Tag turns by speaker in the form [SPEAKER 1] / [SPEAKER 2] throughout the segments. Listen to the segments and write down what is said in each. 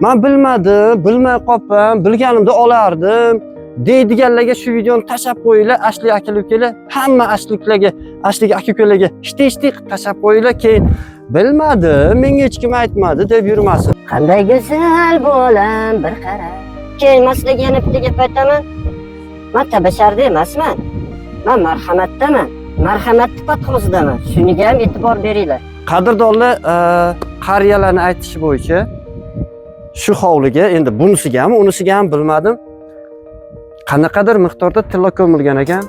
[SPEAKER 1] "Man bilmadim, bilmay qolibman, bilganimda olardim" deydiganlarga shu videoni tashlab qo'yinglar. Ashli aka ukalar, hamma ashliklarga, ashlik aka ukalarga ishti ishti qilib tashlab qo'yinglar, keyin "Bilmadim, menga hech kim aytmadi" deb yurmasin.
[SPEAKER 2] Qanday go'zal bu olam, bir qara. Keyin man sizlarga yana bitta gap aytaman. Man tabasharda emasman. Man marhamatdaman. Marhamatni подхоз idaman. Shuniga ham e'tibor beringlar.
[SPEAKER 1] Qadrdonlar, qariyalarni aytishi bo'yicha shu hovliga, endi bunisigami, unisiga ham bilmadim, qanaqadir miqdorda tilla ko'milgan ekan.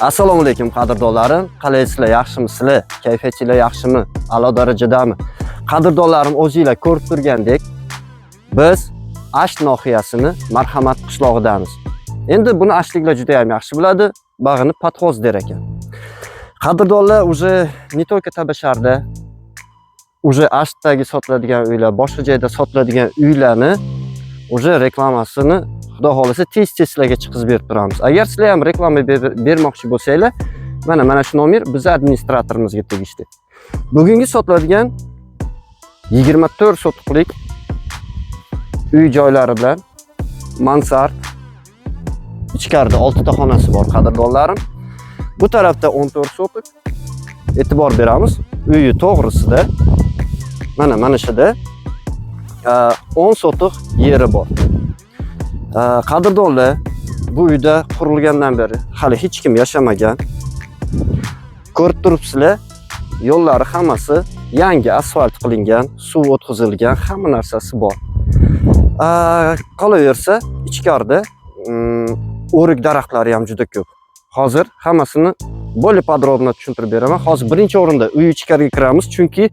[SPEAKER 1] Assalomu alaykum, qadrdonlarim. Qalaysizlar, yaxshimisizlar? Kayfiyatinglar yaxshimi? A'lo darajadami? Qadrdonlarim, o'zinglar ko'rib turgandek, biz Asht nohiyasini Marhamat qishlog'idamiz. Endi buni ashtliklar juda ham yaxshi biladi, bag'ini подхоз der ekan. Qadrdonlar, уже не только Tabasharda, уже Ashtdagi sotiladigan uylar, boshqa joyda sotiladigan uylarni уже reklamasini Xudo xohlasa tez-tez sizlarga chiqizib berib turamiz. Agar sizlar ham reklama bermoqchi bo'lsanglar, mana shu nomer bizni administratorimizga tegishli. Bugungi sotiladigan 24 sotixlik uy joylari bilan mansard, ichkarida 6 ta xonasi bor, qadrdonlarim. Bu tarafda 14 sotix. E'tibor beramiz. Uyi to'g'risida mana shuda 10 sotix yeri bor. Qadrdonlar, bu uyda qurilgandan beri hali hech kim yashamagan. Ko'rib turibsizlar, yo'llari hammasi yangi asfalt qilingan, suv o'tkazilgan, hamma narsasi bor. Qolaversa, ichkarida o'rik daraxtlari ham juda ko'p. Hozir hammasini более подробно tushuntirib beraman. Hozir birinchi o'rinda uy ichkariga kiramiz, chunki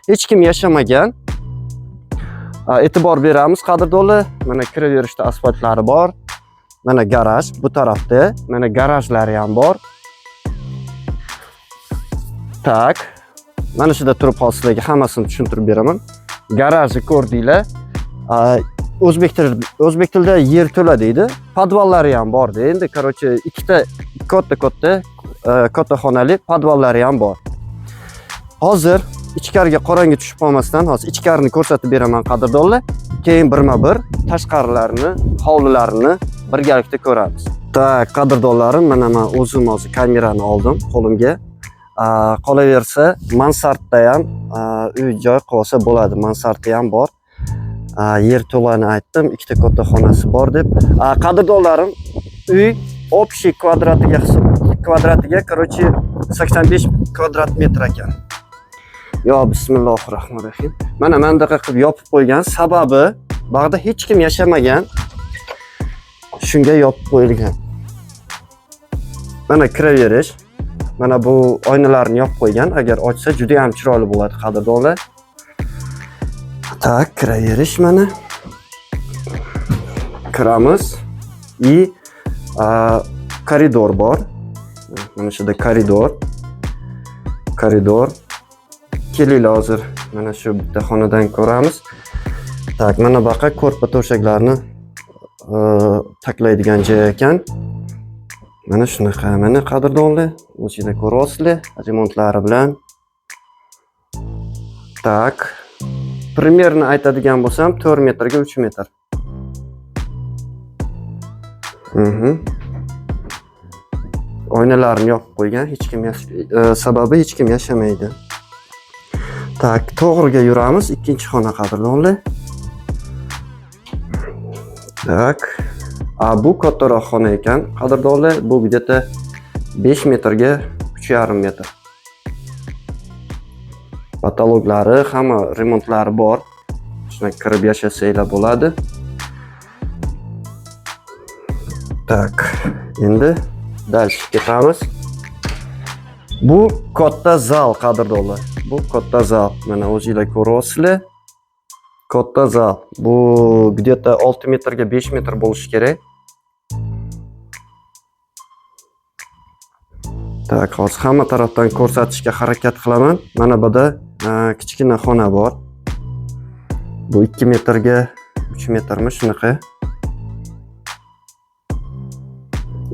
[SPEAKER 1] hech kim yashamagan. E'tibor beramiz, qadrdonlar. Mana kiraverishda asfaltlari bor. Mana garaj bu tarafda, mana garajlari ham bor. Так. Mana shu yerda turib hozir sizlarga hammasini tushuntirib beraman. Garajni ko'rdinglar. O'zbek tilida yer to'la deydi. Podvallari ham bor. Endi, короче, ikkita katta-katta katta xonali podvallari ham bor. Hozir ichkariga qorong'i tushib qolmasdan hozir ichkarini ko'rsatib beraman, qadrdonlar. Keyin birma-bir tashqarilarini, hovlilarini birgalikda ko'ramiz. Так, qadrdonlarim, mana men o'zim hozir kamerani oldim qo'limga. Qolaversa, mansardda ham uy joy qilsa olsa bo'ladi. Mansardda ham bor. Yer to'lani aytdim, ikkita katta xonasi bor deb. Qadrdonlarim, uy общий kvadratiga hisob kvadratiga, короче, 85 kvadrat metr ekan. Yo, bismillahir rohmanir rohim. Mana bunaqa qilib yopib qo'ygan, sababi bag'da hech kim yashamagan. Shunga yopib qo'yilgan. Mana kiraverish. Mana bu oynalarni yopib qo'ygan. Agar ochsa juda ham chiroyli bo'ladi, qadrdonlar. Так, kiraverish mana. Kiramiz. И koridor bor. Mana shu yerda koridor. Koridor. Kelinglar, hozir mana shu bitta xonadan ko'ramiz. Так, mana buyoqqa ko'rpa to'shaklarni taklaydigan joy ekan. Mana shunaqa, mana qadrdonlar, o'zinglar ko'ryapsizlar remontlari bilan. Так. Примерно aytadigan bo'lsam, 4 metrga 3 metr. Oynalarini yopib qo'ygan, hech kim sababi hech kim yashamaydi. Так, to'g'riga yuramiz, ikkinchi xona, qadrdonlar. Так. A, bu kattaroq xona ekan, qadrdonlar. Bu где-то 5 metrga 3,5 metr. Потолок lari, hamma remontlari bor. Shuna kirib yashasanglar bo'ladi. Так, endi дальше ketamiz. Bu katta zal, qadrdonlar. Bu katta zal. Mana o'zinglar ko'ryapsizlar. Katta zal. Bu где-то 6 metrga 5 metr bo'lishi kerak. Так, hozir hamma tarafdan ko'rsatishga harakat qilaman. Mana bu yerda kichkina xona bor. Bu 2 metrga 3 metrmi shunaqa.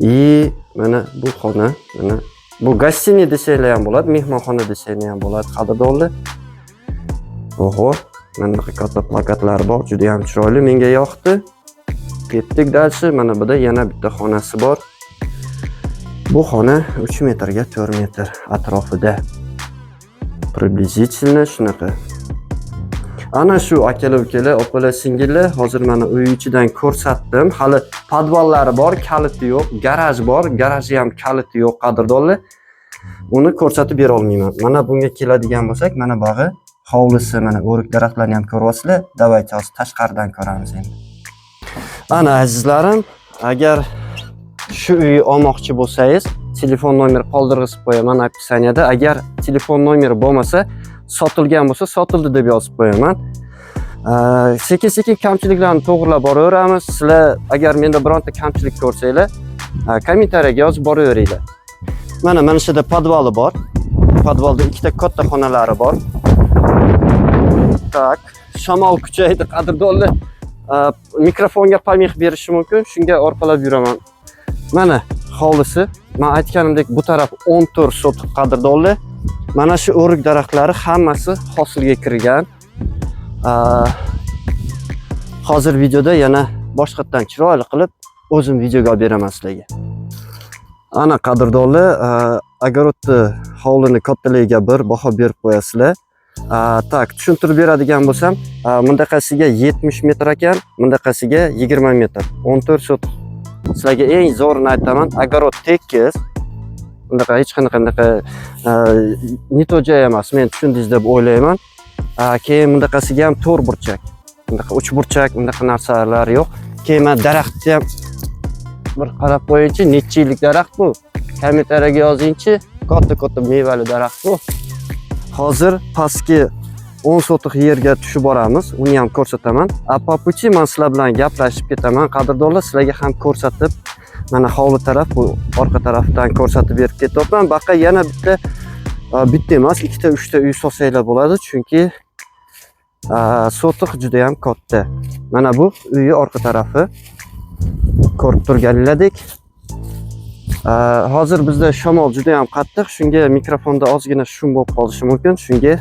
[SPEAKER 1] И mana bu xona, mana bu гостиный desanglar ham bo'ladi, mehmonxona desanglar ham bo'ladi, qadrdonlar. Oho, mana bunaqa katta plakatlar bor, juda ham chiroyli, menga yoqdi. Ketdik дальше, mana bu yerda yana bitta xonasi bor. Bu xona 3 metrga 4 metr atrofida. Приблизительно shunaqa. Ana shu akalar, ukalar, opalar, singillar, hozir mana uy ichidan ko'rsatdim. Hali podvallari bor, kaliti yo'q, garaj bor, garaji ham kaliti yo'q, qadrdonlar. Uni ko'rsatib bera olmayman. Mana bunga keladigan bo'lsak, mana bog'i, hovlisi, mana o'rik daraxtlarni ham ko'ryapsizlar. Давайте hozir tashqaridan ko'ramiz endi. Ana azizlarim, agar shu uyni olmoqchi bo'lsangiz, telefon nomeri qoldirg'izib qo'yaman описаниеda. Agar telefon nomeri bo'lmasa, sotilgan bo'lsa, sotildi deb yozib qo'yaman. Sekin-sekin kamchiliklarni to'g'rilab boraveramiz. Sizlar agar menda bironta kamchilik ko'rsanglar, kommentariyaga yozib boraveringlar. Mana shu yerda podvali bor. Podvalda ikkita katta xonalari bor. Так, shamol kuchaydi, qadrdonlar. Mikrofonga помех berishi mumkin, shunga orqalab yuraman. Mana hovlisi. Men aytganimdek, bu taraf 14 sotix, qadrdonlar. Mana shu o'rik daraxtlari hammasi hosilga kirgan. Hozir videoda yana boshqatdan chiroyli qilib o'zim videoga olib beraman sizlarga. Ana qadrdonlar, огород ni, hovlini kattaligiga bir baho berib qo'yasizlar. Так, tushuntirib beradigan bo'lsam, mintaqasiga 70 metr ekan, mintaqasiga 20 metr. 14 sotix. Sizlarga eng zo'rini aytaman, огород tekis. Bunaqa hech qanaqa bunaqa не то joy emas, men tushundingiz deb o'ylayman. Keyin mintaqasiga ham to'rt burchak. Bunaqa uch burchak, bunaqa narsalar yo'q. Keyin mana daraxtni ham bir qarab qo'yingchi, necha yillik daraxt bu? Kommentariyaga yozingchi, katta-katta mevali daraxt bu. Hozir pastki 10 sotix yerga tushib boramiz, uni ham ko'rsataman. A по пути men sizlar bilan gaplashib ketaman, qadrdonlar, sizlarga ham ko'rsatib, mana hovli taraf, bu orqa tarafdan ko'rsatib berib ketyapman. Baqa yana bitta, bitta emas, ikkita, uchta uy solsanglar bo'ladi, chunki sotix juda ham katta. Mana bu uyi orqa tarafi. Ko'rib turganinglardek. Hozir bizda shamol juda ham qattiq, shunga mikrofonda ozgina шум bo'lib qolishi mumkin. Shunga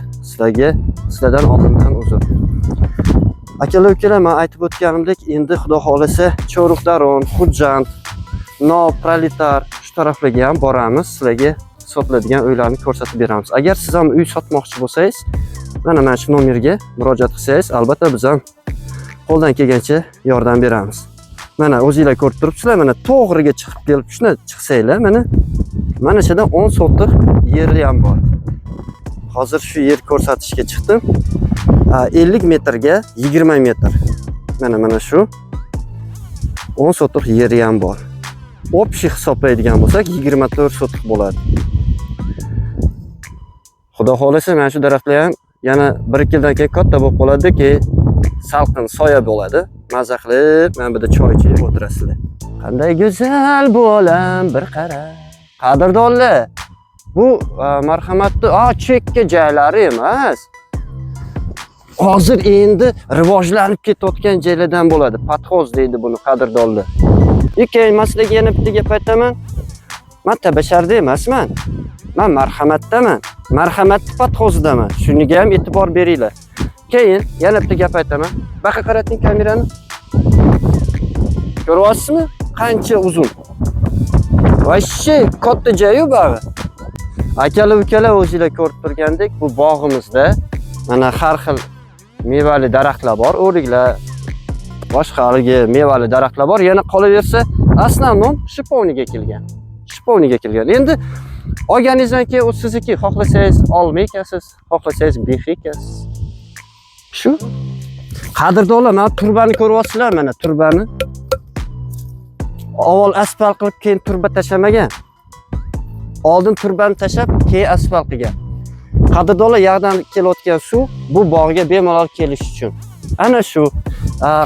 [SPEAKER 1] sizlardan oldindan uzr. Akalar, ukalar, men aytib o'tganimdek, endi Xudo xolasa Cho'ruqdaron, Xo'jand, Nov, Proletar shu taraflarga ham boramiz. Sizlarga sotiladigan uylarni ko'rsatib beramiz. Agar siz ham uy sotmoqchi bo'lsangiz, mana shu nomerga murojaat qilsangiz, albatta biz ham qo'ldan kelgancha yordam beramiz. Mana o'zinglar ko'rib turibsizlar, mana to'g'riga chiqib kelib shuni chiqsanglar, mana shu yerdan 10 sotix yeri ham bor. Hozir shu yer ko'rsatishga chiqdim. 50 metrga 20 metr. Mana shu 10 sotix yeri ham bor. Общий hisoblaydigan bo'lsak 24 sotix bo'ladi. Xudo xolasa mana shu daraxtlar ham yana 1-2 yildan keyin katta bo'lib qoladi, keyin salqin soya bo'ladi. Maza qilib mana bu yerda choy ichib o'tirasizlar. Qanday go'zal bu olam, bir qara. Qadrdonlar, bu marhamatli, chekka joylari emas. Hozir endi rivojlanib ketayotgan joylardan bo'ladi. Подхоз deydi buni, qadrdonlar. Keyin man sizlarga yana bitta gap aytaman. Men tabasharda emasman. Men marhamatdaman. Marhamatli подхоз idaman. Shuniga ham e'tibor beringlar. Keyin yana bitta gap aytaman. Baqa qarating kamerani. Ko'ryapsizmi? Qancha uzun. Вообще katta joyi bog'i. Akalar, ukalar, o'zinglar ko'rib turgandek, bu bog'imizda mana har xil mevali daraxtlar bor, o'riklar, boshqa haligi mevali daraxtlar bor. Yana qolaversa, основном шиповник ekilgan. Шиповник ekilgan. Endi olganingizdan keyin u sizniki, xohlasangiz olma ekasiz, xohlasangiz bex ekasiz. Shu. Qadrdonlar, mana turbani ko'ryapsizlar, mana turbani. Avval asfalt qilib, keyin turba tashlamagan. Oldin turbani tashlab, keyin asfalt qilgan. Qadrdonlar, yoqdan kelayotgan suv bu bog'ga bemalol kelish uchun. Ana shu.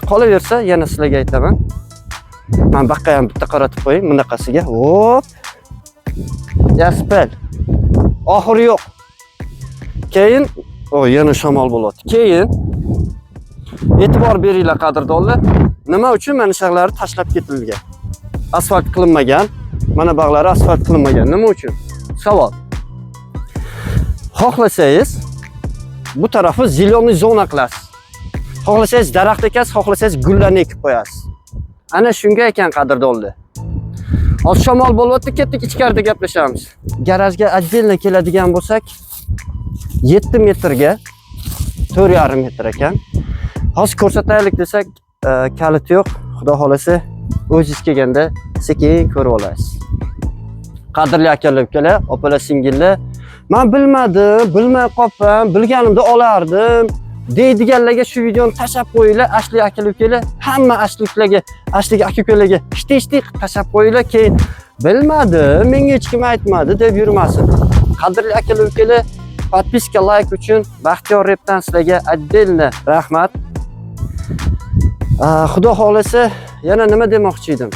[SPEAKER 1] Qolaversa, yana sizlarga aytaman. Man baqqa ham bitta qaratib qo'ying bunaqasiga. Hop. Asfalt. Oxiri yo'q. Keyin, o, yana shamol bo'lyapti. Keyin e'tibor beringlar, qadrdonlar. Nima uchun mana shu tashlab ketilgan? Asfalt qilinmagan. Mana bog'lari asfalt qilinmagan. Nima uchun? Savol. Xohlasangiz bu tarafi зеленый zona qilasiz. Xohlasangiz daraxt ekasiz, xohlasangiz gullarni ekib qo'yasiz. Ana shunga ekan, qadrdonlar. Hozir shamol bo'lyapti, ketdik, ichkarida gaplashamiz. Garajga отдельно keladigan bo'lsak, 7 metrga 4,5 metr ekan. Hozir ko'rsataylik desak, kaliti yo'q. Xudo xolasa, o'zingiz kelganda sekin ko'rib olasiz. Qadrli akalar, ukalar, opalar, singillar, man bilmadim, bilmay qolibman, bilganimda olardim deydiganlarga shu videoni tashlab qo'yinglar. Ashli akalar, ukalar, hamma ashliklarga, ashlik aka ukalarga ishti qilib tashlab qo'yinglar, keyin bilmadim, menga hech kim aytmadi deb yurmasin. Qadrli akalar, ukalar, подписка, layk uchun Baxtiyor Repdan sizlarga отдельно rahmat. Xudo xohlasa, yana nima demoqchi edim?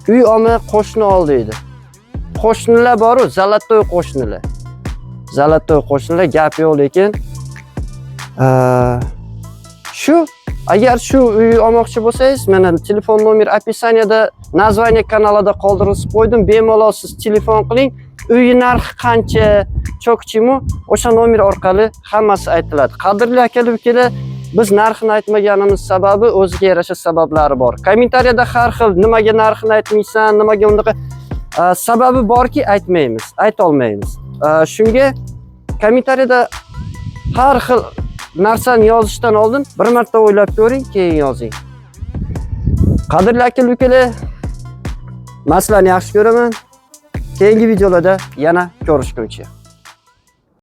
[SPEAKER 1] Uy olma, qo'shni ol deydi. Qo'shnilar boru, золотой qo'shnilar. Золотой qo'shnilar, gap yo'q, lekin shu agar shu uy olmoqchi bo'lsangiz, mana telefon nomer описание da, название kanalida qoldirib qo'ydim. Bemalol siz telefon qiling. Uyi narxi qancha, что к чему, o'sha nomer orqali hammasi aytiladi. Qadrli akalar, ukalar, biz narxini aytmaganimiz sababi o'ziga yarasha sabablari bor. Kommentariyada har xil nimaga narxini aytmaysan, nimaga unaqa, sababi borki aytmaymiz, aytolmaymiz. Shunga kommentariyada har xil narsani yozishdan oldin bir marta o'ylab ko'ring, keyin yozing. Qadrli aka ukalar, man sizlarni yaxshi ko'raman. Keyingi videolarda yana ko'rishguncha.